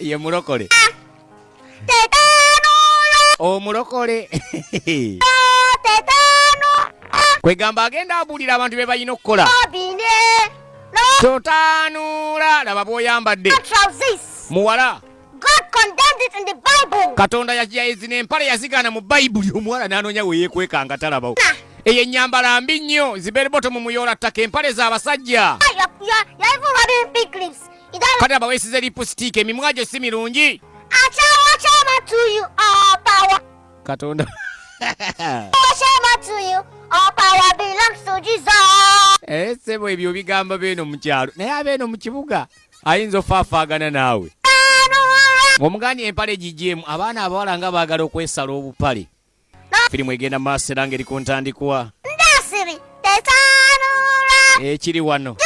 Ye mulokole. Omulokole. Kwegamba agenda abuulira abantu be balina okukola. Totanuula, laba bw'oyambadde. Muwala. Katonda yazina empale yazigaana mu Bayibuli, omuwala n'anoonya we yeekweka nga talabawo. Eyo ennyambala mbi nnyo, ziberboto mu muyoola ttaka, empale z'abasajja. Kati abaweesize lipusitiika, emimwa gyo si mirungi. Katonda. Eh, ssebo ebyo bigamba beeno mu kyalo, naye abeeno mu kibuga ayinza ofaafaagana naawe ng'omugambye empale gigyemu. Abaana abawala nga baagala okwesala obupale. Firimu egenda maaso era ng'eri ku ntandikwa ekiri wano.